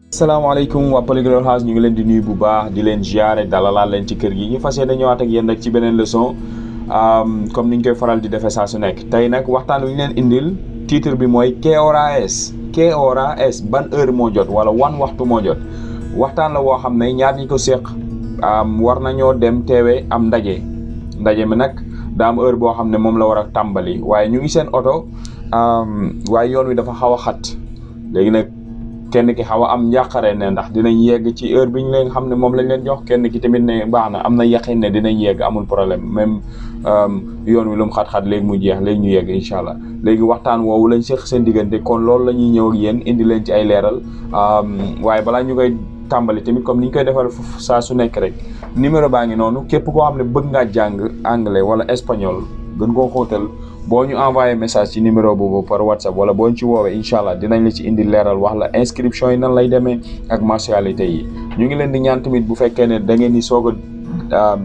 Assalamualaikum wa Polyglot House, ñu ngi leen di nuyu bu baax di leen ziaré dalalaat leen ci kër gi. Ñu fassé dañu ñëwaat ak yeen nak ci benen leçon comme niñ koy faral di défé saa su nekk. Tay nak waxtaan wi ñu leen indil titre bi moy que hora es. Que hora es, ban heure mo jot wala wan waxtu mo jot. Waxtaan la wo xamné ñaar ñi ko séq war nañoo dem téwé am ndaje mi nak da am heure bo xamné mom la wara tambali waye ñu ngi seen auto waye yoon wi dafa xawa xat. Légui nak kenn ki xawa am njàqare ne ndax dinañ yegg ci heure biñ leen xam ne moom lañ leen jox, kenn ki tamit ne baax na am na yaqin ne dinañ yegg, amul problème même yoon wi lu mu xat-xat léegi mu jeex léegi ñu yegg incha allah. Léegi waxtaan woowu lañ seq seen diggante, kon loolu la ñuy ñëw ak yéen indi leen ci ay leeral waaye balaa ñu koy tàmbali tamit comme ni ñu koy defal saa su nekk rek numéro baa ngi noonu. Képp koo xam ne bëgg ngaa jàng anglais wala espagnol gën koo xóotal boo ñu envoyé message ci numéro boobu par WhatsApp wala boo ñu ci woowee incha allah dinañ la ci indi leeral wax la inscription yi nan lay demee ak mensualité yi. ñu ngi leen di ñaan tamit bu fekkee ne da ngeen di soog a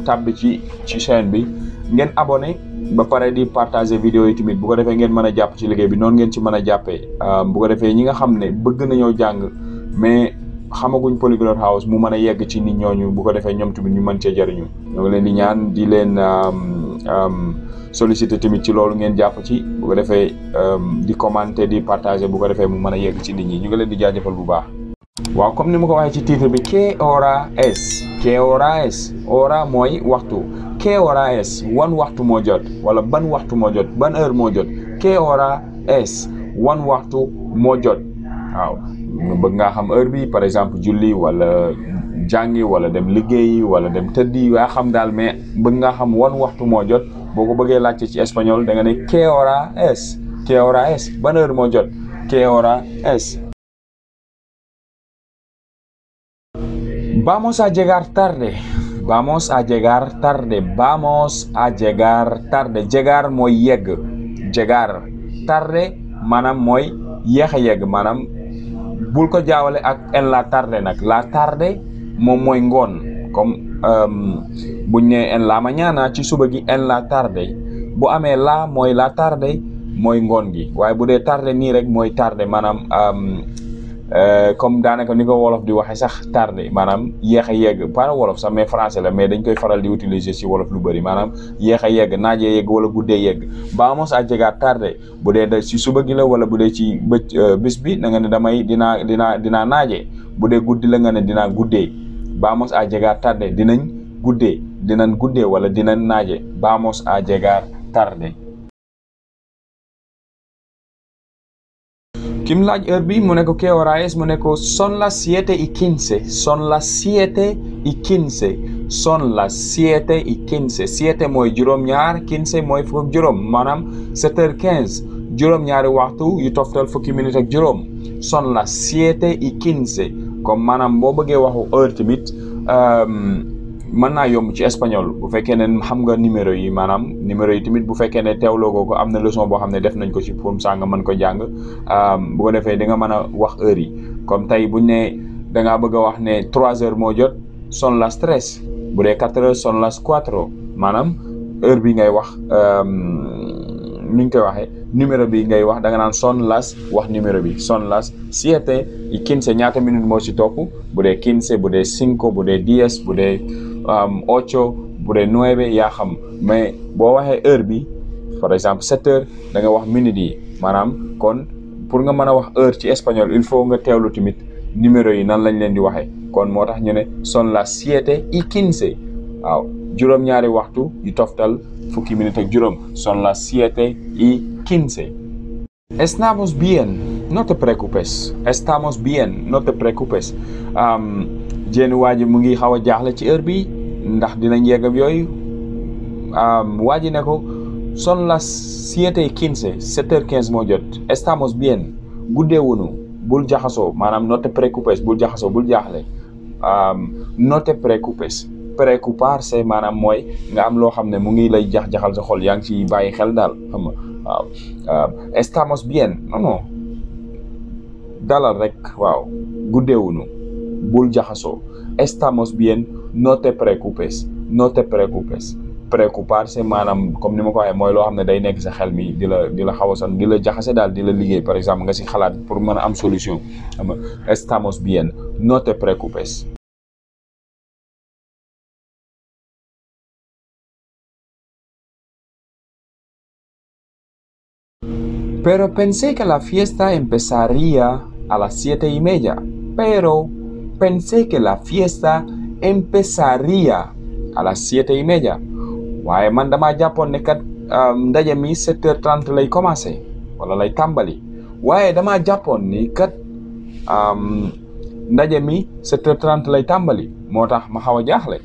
tàbbi ci chaîne bi ngeen abonné ba pare di partager vidéo yi tamit bu ko defee ngeen mën a jàpp ci liggéey bi noonu ngeen ci mën a jàppee bu ko defee ñi nga xam ne bëgg nañoo jàng mais xamaguñ Polyglot House mu mën a yegg ci nit ñooñu bu ko defee ñoom tamit ñu mën cee jariñu. ñoo ngi leen di ñaan di leen sollicité tamit ci loolu ngeen jàpp ci bu ko defee di commenter di partager bu ko defee mu mën a yegg ci nit ñi. ñu ngi leen di jaajëfal bu baax. waaw comme ni ma ko waxee ci titre bi que hora es. Que hora es, hora mooy waxtu. Que hora es, wan waxtu moo jot wala ban waxtu moo jot, ban heure moo jot. Que hora es, wan waxtu moo jot. waaw bëgg ngaa xam heure bi par exemple julli wala jàngi wala dem liggéeyi wala dem tëddi yaa xam daal, mais bëgg ngaa xam wan waxtu moo jot. boo ko bëggee laajte ci espagnol da nga ne que hora es. Que hora es, ban heure moo jot. Que hora es. Vamos a llegar tarde. Vamos a llegar tarde. Vamos a llegar tarde. Llegar mooy yegg. Llegar tarde maanaam mooy yéex a yegg, maanaam bul ko jaawale ak en la tarde nag. La tarde moom mooy ngoon, comme buñ ne en la mañana ci suba gi, en la tarde bu amee la mooy la tarde mooy ngoon gi, waaye bu dee tarde nii rek mooy tarde maanaam comme daanaka ni ko wolof di waxe sax tarde maanaam yéex a yegg, pas wolof sax mais français la, mais dañ koy faral di utiliser ci wolof lu bëri, maanaam yéex a yegg, naajee yegg wala guddee yegg. Vamos a llegar tarde bu dee da ci suba gi la wala bu dee ci bis bi na nga ne dinaa naaje, bu dee guddi la nga ne dinaa guddee. Vamos a llegar tarde, dinañ guddee wala dinañ naaje. Vamos a llegar tarde. Kim laaj heure bi mu ne ko que hora es, mu ne ko son las 7:15. Son las 7:15. Son las 7:15. 7 mooy juróom-ñaar, 15 mooy fukk ak juróom, maanaam 7h15 juróom-ñaari waxtu yu toftal fukki minute ak juróom. Son las 7:15. comme maanaam boo bëggee waxu heure tamit mën naa yomb ci espagnol bu fekkee ne xam nga numéro yi, maanaam numéro yi tamit bu fekkee ne teewloo ko am na leçon boo xam ne def nañ ko ci pour saa nga mën ko jàng bu ko defee di nga mën a wax heure yi. comme tey buñ ne da ngaa bëgg a wax ne 3 heures moo jot, son las 3. bu dee 4 heures son las 4, maanaam heure bi ngay wax nuñ koy waxee numéro bi ngay wax da nga naan son las, wax numéro bi son las 7:15. ñaata minute moo ci topp, bu dee 15 bu dee 5 bu dee 10 bu dee 8 bu dee 9 yaa xam, mais boo waxee heure bi par exemple 7 heures da nga wax minute yi, maanaam kon pour nga mën a wax heure ci espagnol il faut nga teewlu tamit numéro yi nan lañ leen di waxee. kon moo tax ñu ne son las 7:15. waaw juróom-ñaari waxtu yu toftal fukki minute ak juróom. Son las 7:15. Estamos bien, no te preocupes. Estamos bien, no te preocupes. jéeni waa ji mu ngi xaw a jaaxle ci heure bi ndax dinañ yegg ak yooyu. waa ji ne ko son las 7:15. 7h15 moo jot. Estamos bien, guddeewunu, bul jaxasoo, maanaam no te preocupes, bul jaxasoo, bul jaaxle. No te preocupes. Preocuparse maanaam mooy nga am loo xam ne mu ngi lay jaxal sa xol, yaa ngi ci bàyyi xel daal, xam nga. waaw estamos bien, non dalal rek, waaw guddeewunu, bul jaxasoo. Estamos bien, no te preocupes, no te preocupes. préocuparse maanaam comme ni ma ko waxee mooy loo xam ne day nekk sa xel mi di la xaw a san di la jaxase daal di la liggéey par exemple nga si xalaat pour mën a am solution xam nga estamos bien no te preocupes. Pero pensé que la fiesta empezaría a las 7:30. Pero pensé que la fiesta empezaría a las 7:30. waaye man damaa jàppoon ne kat ndaje mi 7h30 lay commencé wala lay tàmbali waaye damaa jàppoon ni kat ndaje mi 7h30 lay tàmbali moo tax ma xaw a jaaxle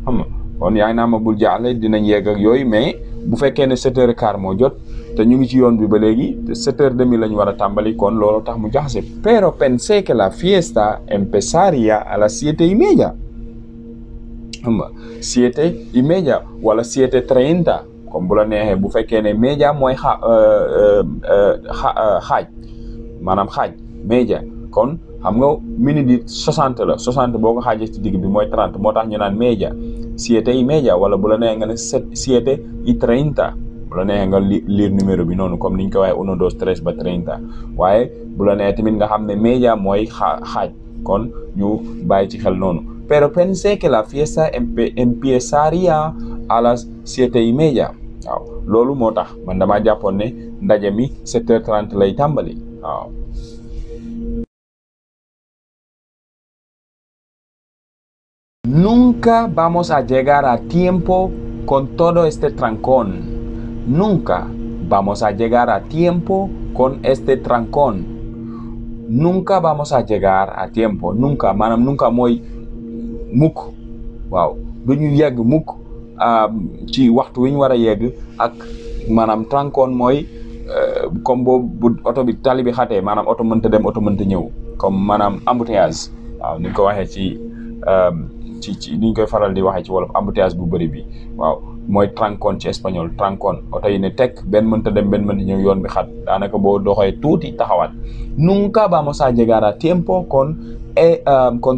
xam nga kon yaay naa ma bul jaaxle dinañ yegg ak yooyu mais bu fekkee ne 7h15 moo jot te ñu ngi ci yoon bi ba léegi te 7h30 lañ war a tàmbali kon loolu tax mu jaxase. Pero pensé que la fiesta empezaría a las 7:30. xam nga 7:30 wala 7:30 comme bu la neexee bu fekkee ne media mooy xaaj maanaam xaaj media kon xam nga minute yi 60 la 60 boo ko xaajee ci digg bi mooy 30 moo tax ñu naan media 7:30 wala bu la neexee nga ne 7:30 bu la neexee nga lire numéro bi noonu comme niñ ko waxee 1 2 3 ba 30 waaye bu la neexee tamit nga xam ne media mooy xaaj kon ñu bàyyi ci xel noonu. Pero pensé que la fiesta empezaría a las 7:30. waaw loolu moo tax man damaa jàppoon ne ndaje mi 7h30 lay tàmbali waaw. Nunca vamos a llegar a tiempo con todo este trancón. Nunca vamos a llegar a tiempo con este trancón. Nunca vamos a llegar a tiempo. Nunca maanaam nunca mooy mukk waaw du ñu yegg mukk ci waxtu wi ñu war a yegg ak maanaam trancón mooy comme boobu oto bi tali bi xatee maanaam oto mënta dem oto mënta ñëw comme maanaam embouteillage waaw ni ñu ko waxee ci ni ñu koy faral di waxee ci wolof embouteillage bu bëri bi waaw mooy trancón ci espagnol trancón oto yi ne tekk benn mënta dem benn mënta ñëw yoon bi xat daanaka boo doxee tuuti taxawaat. Nunca vamos a llegar a tiempo con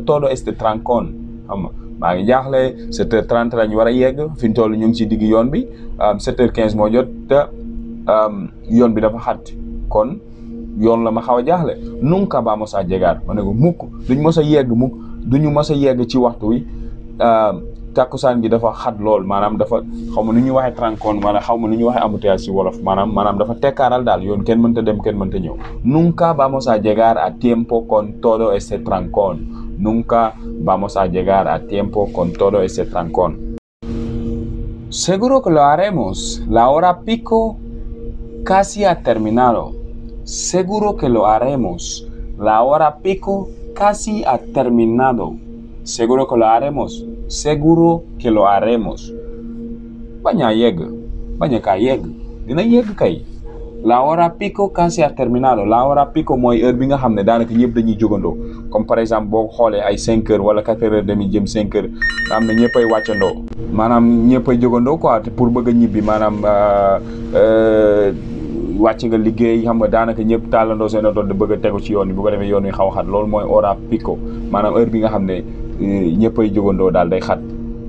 todo este trancón. xam nga maa ngi jaaxle 7h30 lañ war a yegg fi ñu toll ñu ngi ci digg yoon bi 7h15 moo jot te yoon bi dafa xat kon yoon la ma xaw a jaaxle. Nunca vamos a llegar ma ne ko mukk duñ mës a yegg mukk duñu mës a yegg ci waxtu wi takkusaan gi dafa xat lool maanaam dafa xaw ma nu ñuy waxee trancón wala xaw ma nu ñuy waxee embouteillage ci wolof maanaam dafa tekkaaral daal yoon kenn mënta dem kenn mënta ñëw. Nunca vamos a llegar a tiempo con todo este trancón. Nunca vamos a llegar a tiempo con todo ese trancón. Seguro que lo haremos. La hora pico casi ha terminado. Seguro que lo haremos. La hora pico casi ha terminado. Seguro que lo haremos. Seguro que lo haremos. Bañ a yegg bañ a kaa yegg dina yegg kay. La hora pico casi ha terminado. La hora pico mooy heure bi nga xam ne daanaka ñëpp dañuy jógandoo comme par exemple boo xoolee ay 5h wala 4h30 jëm 5h nga xam ne ñëppay wàccandoo maanaam ñëppay jógandoo quoi pour bëgg a ñibbi maanaam wàcc nga liggéey xam nga daanaka ñëpp tàllandoo seen oto di bëgg a tegu ci yoon bi bu ko defee yoon wi xaw a xat loolu mooy hora pico maanaam heure bi nga xam ne ñëppay jógandoo daal day xat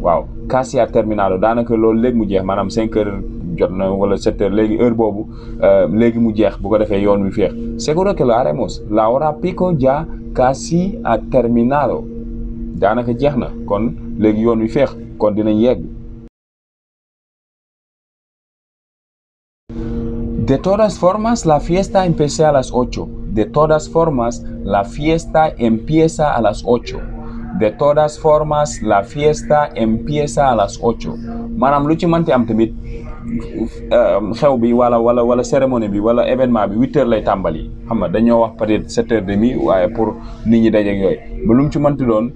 waaw. Casi ha terminado daanaka loolu léegi mu jeex maanaam 5h jot na wala 7h léegi heure boobu léegi mu jeex bu ko defee yoon wi féex. Seguro que lo haremos. La hora pico ya casi ha terminado daanaka jeex na kon léegi yoon wi féex kon dinañ yegg. De todas formas la fiesta empieza a las 8. De todas formas la fiesta empieza a las 8. De todas formas la fiesta empieza a las 8 maanaam lu ci mënti am tamit xew bi wala cérémonie bi wala événement bi 8h lay tàmbali xam nga dañoo wax peut-être 7h30 waaye pour nit ñi dajeeg yooyu ba lu mu ci mënti doon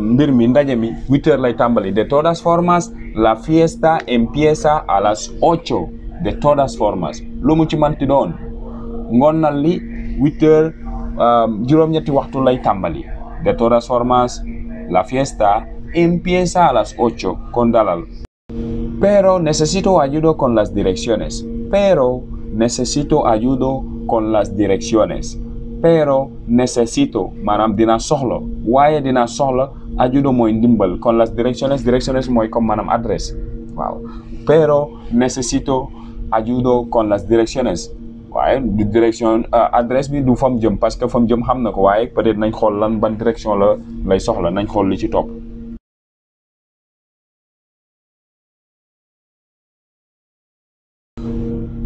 mbir mi ndaje mi 8h lay tàmbali. De todas formas la fiesta empieza a las 8. De todas formas lu mu ci mënti doon ngoonal li 8h juróom-ñetti waxtu lay tàmbali. De todas formas, la fiesta empieza a las 8 con dalal. Pero necesito ayuda con las direcciones. Pero necesito ayuda con las direcciones. Pero necesito maanaam dina soxla waaye dina soxla ayuda mooy ndimbal, con las direcciones mooy comme maanaam adresse, waaw. Pero necesito ayuda con las direcciones, waaye du direction adresse bi du fam jëm, parce que fam jëm xam na ko, waaye peut-être nañ xool ban direction la lay soxla, nañ xool li ci topp.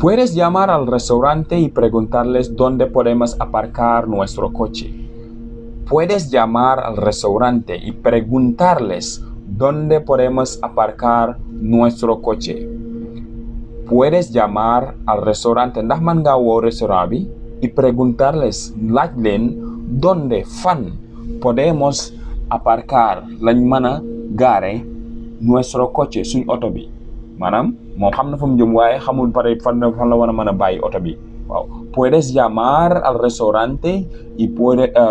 Puedes llamar al restaurante y preguntarles dónde podemos aparcar nuestro coche. Puedes llamar al restaurante y preguntarles dónde podemos aparcar nuestro coche. Puedes llamar al restaurante, ndax man nga woo restaurant bi, y preguntarles, laaj leen dónde, fan podemos aparcar, lañ mën a gaare nuestro coche, suñ oto bi. Maanaam moom xam na fa mu jëm waaye xamul pare fan la war a mën a bàyyi oto bi, waaw. Puedes llamar al restaurante y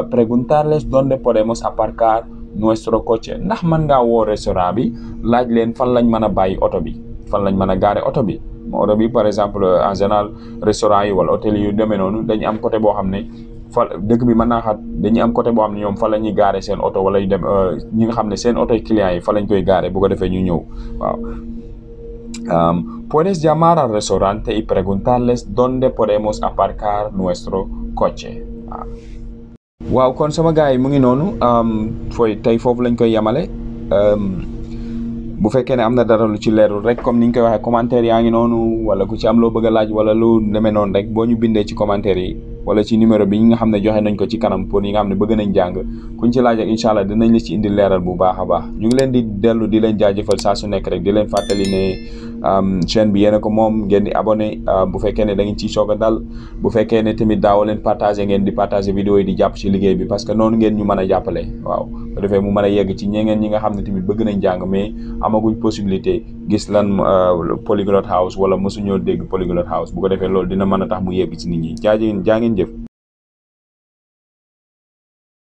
preguntarles dónde podemos aparcar nuestro coche. Ndax man ngaa woo restaurant bi laaj leen fan lañ mën a bàyyi oto bi, fan lañ mën a gaare oto bi. Oto bi par exemple en général restaurant yi wala hôtel yu demee noonu dañu am côté boo xam ne fa dëkk bi mën naa xat, dañuy am côté boo xam ne ñoom fa la ñuy gaare seen oto, wala yu dem ñi nga xam ne seen oto clients yi fa lañ koy gaare bu ko defee ñu ñëw, waaw. Puedes llamar al restaurante y preguntarles dónde podemos aparcar nuestro coche. Waaw kon sama gars yi mu ngi noonu, tey foofu lañ koy yemale. Bu fekkee ne am na dara lu ci leerul rek, comme ni ñu koy waxee, commentaire yaa ngi noonu, wala ku ci am loo bëgg a laaj wala lu demee noonu rek, boo ñu bindee ci commentaire yi wala ci numéro bi ñi nga xam ne joxe nañ ko ci kanam pour ñi nga xam ne bëgg nañ jàng, kuñ ci laaj ak incha allah dinañ la ci indi leeral bu baax a baax. ñu ngi leen di dellu di leen jaajëfal saa su nekk rek, di leen fàttali ne chaîne bi yéen a ko moom, ngeen di abonné bu fekkee ne da ngeen ciy soog a dal. Bu fekkee ne tamit daawoo leen partagé, ngeen di partagé vidéo yi di jàpp ci liggéey bi, parce que noonu ngeen ñu mën a jàppale, waaw. bu defee mu mën a yegg ci ñeneen ñi nga xam ne tamit bëgg nañ jàng mais amaguñ possibilité gis lan Polyglot House wala mosuñoo dégg Polyglot House. Bu ko defee loolu dina mën a tax mu yegg ci nit ñi. Jaa ngeen jëf.